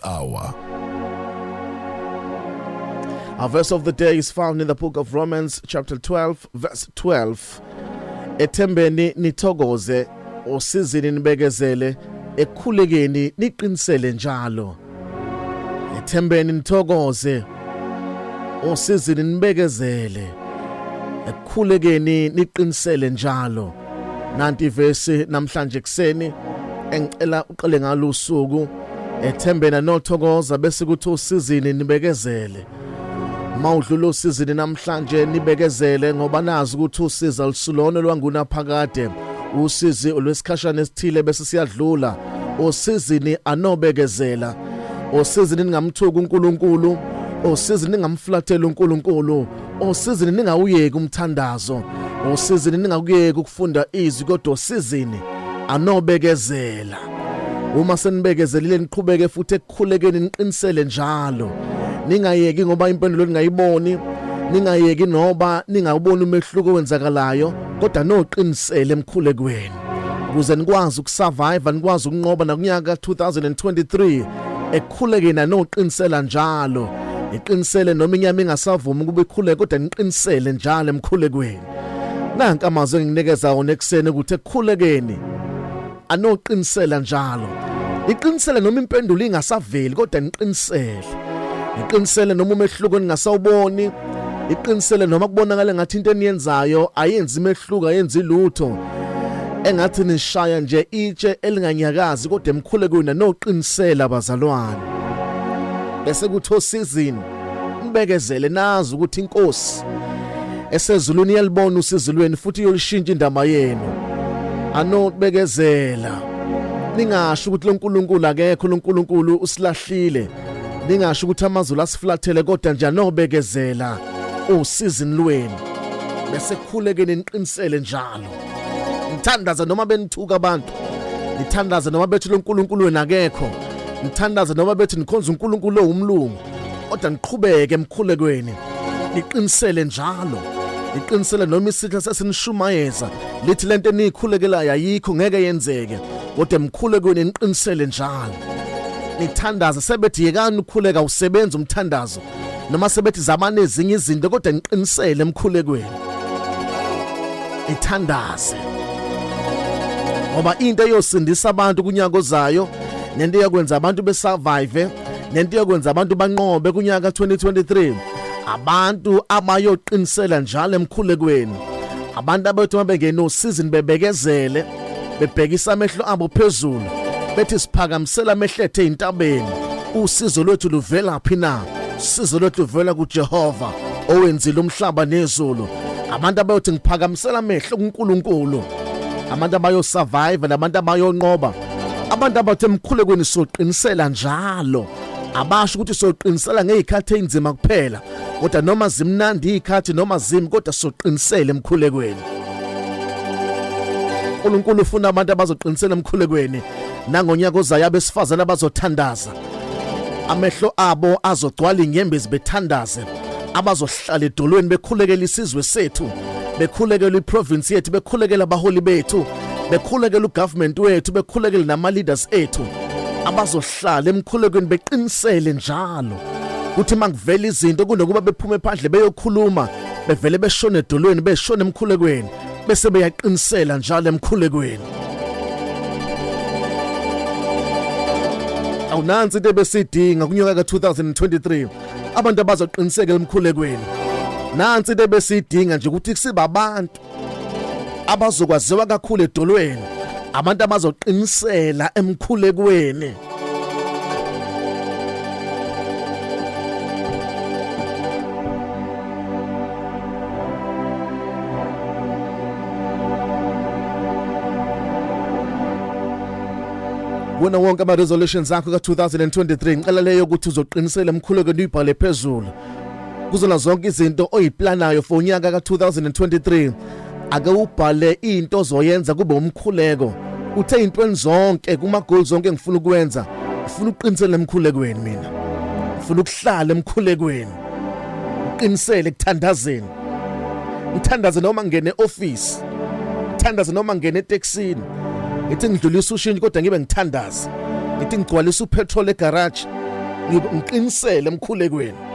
Hour. Our verse of the day is found in the book of Romans, chapter 12, verse 12. Ethembeni nithokoze, osizini nibekezele, ekukhulekeni niqinisele njalo. Ethembeni nithokoze, osizini nibekezele, ekukhulekeni niqinisele njalo. Nanti ivesi namhlanje kuseni engicela uqale ngalo usuku ethembena nothokoza bese kuthi usizini nibekezele. Mawudlula usizini namhlanje nibekezele ngoba nazi ukuthi usiza lusulona lwangunaphakade. Usizi olwesikhashana esithile bese siyadlula. Usizini anobekezela. Osizini ningamthuka uNkulunkulu, osizini ningamflathela uNkulunkulu, osizini ningawuyeki umthandazo, osizini ningakuyeki ukufunda izwi kodwa osizini anobekezela. Uma senibekezelile niqhubeke futhi ekukhulekeni niqinisele njalo. Ningayeki ngoba impendulo ningayiboni, ningayeki noba ningawuboni umehluko owenzakalayo, kodwa noqinisele emkhulekweni. Ukuze nikwazi ukusurvive nikwazi ukunqoba nakunyaka ka-2023 ekukhulekeni anoqinisela njalo. Niqinisele noma inyama ingasavumi ukuba ikhuleke kodwa niqinisele njalo emkhulekweni. Nanka amazwi engikunikeza wona ekuseni ukuthi ekukhulekeni anoqinisela njalo. Niqinisele noma impendulo ingasaveli kodwa niqinisele. Niqinisele noma umehluko ningasawuboni. Iqinisele noma kubonakala ngathi into eniyenzayo ayenzi imehluko ayenzi lutho. Engathi nishaya nje itshe elinganyakazi kodwa emkhulekweni noqinisela bazalwane. Bese kuthi osizini nibekezele nazi ukuthi inkosi esezulwini iyalibona usizi lwenu futhi iyolishintsha indaba yenu. Anobekezela. Ningasho ukuthi lo nkulunkulu akekho, lo nkulunkulu usilahlile. Ningasho ukuthi amazulu asiflathele kodwa nje anobekezela usizini lwenu. Bese khulekeni niqinisele njalo. Nithandaze noma benithuka abantu. Nithandaze noma bethi lo nkulunkulu wena akekho. Nithandaze noma bethi nikhonza uNkulunkulu owumlungu. Kodwa niqhubeke emkhulekweni. Niqinisele njalo. Niqinisele noma isitha sesinishumayeza lithi lento eniyikhulekelayo ayikho ngeke yenzeke. Kodwa emkhulekweni niqinisele njalo. Nithandaze sebethi yekani ukukhuleka usebenza umthandazo. Noma sebethi zamani ezinye izinto kodwa niqinisele emkhulekweni. Nithandaze. Ngoba into eyosindisa abantu kunyaka ozayo nento eyokwenza abantu besurvive nento eyokwenza abantu banqobe kunyaka 2023 abantu abayoqinisela njalo emkhulekweni, abantu abayothi uma bengena osizini bebekezele bebhekisa amehlo abo phezulu bethi siphakamisela amehlo ethu ezintabeni, usizo lwethu luvela phi na? Usizo lwethu luvela kuJehova owenzile umhlaba nezulu. Abantu abayothi ngiphakamisela amehlo kuNkulunkulu, abantu abayosurvive nabantu abayonqoba, abantu abathe emkhulekweni soqinisela njalo. Abasho ukuthi soqinisela ngezikhathi ezinzima kuphela, kodwa noma zimnandi izikhathi noma zimi kodwa soqinisela emkhulekweni. uNkulunkulu ufuna abantu abazoqinisela emkhulekweni. Nangonyaka ozayo abesifazane abazothandaza, amehlo abo azogcwala inyembezi bethandaze, abazohlala edolweni bekhulekela isizwe sethu, bekhulekela iprovince yethu, bekhulekela abaholi bethu, bekhulekela ugovernment wethu, bekhulekela nama leaders ethu, abazohlala emkhulekweni beqinisele njalo. Kuthi makuvela izinto kunokuba bephume phandle beyokhuluma, bevele beshone edolweni, beshone emkhulekweni, bese beyaqinisela njalo emkhulekweni. Awunansi into ebesidinga kunyaka ka-2023, abantu abazoqiniseka emkhulekweni. Nansi into ebesidinga nje ukuthi sibe abantu abazokwaziwa kakhulu edolweni, abantu abazoqinisela emkhulekweni. Kuwona wonke ama resolutions akho ka-2023, ngicela leyo ukuthi uzoqinisela emkhulekweni uyibhale phezulu. Kuzona zonke izinto oyiplanayo for unyaka ka-2023, ake ubhale into ozoyenza kube umkhuleko. Uthe intweni zonke kuma goals zonke engifuna ukwenza, ngifuna ukuqinisela emkhulekweni mina. Ngifuna ukuhlala emkhulekweni. Uqinisele ekuthandazeni. Ngithandaze noma ngene eoffice. Ngithandaze noma ngene eTaxini. Ngithi ngidlulisa ushintsho kodwa ngibe ngithandaza. Ngithi ngigcwalisa upetrol egarage Ngiqinisele emkhulekweni.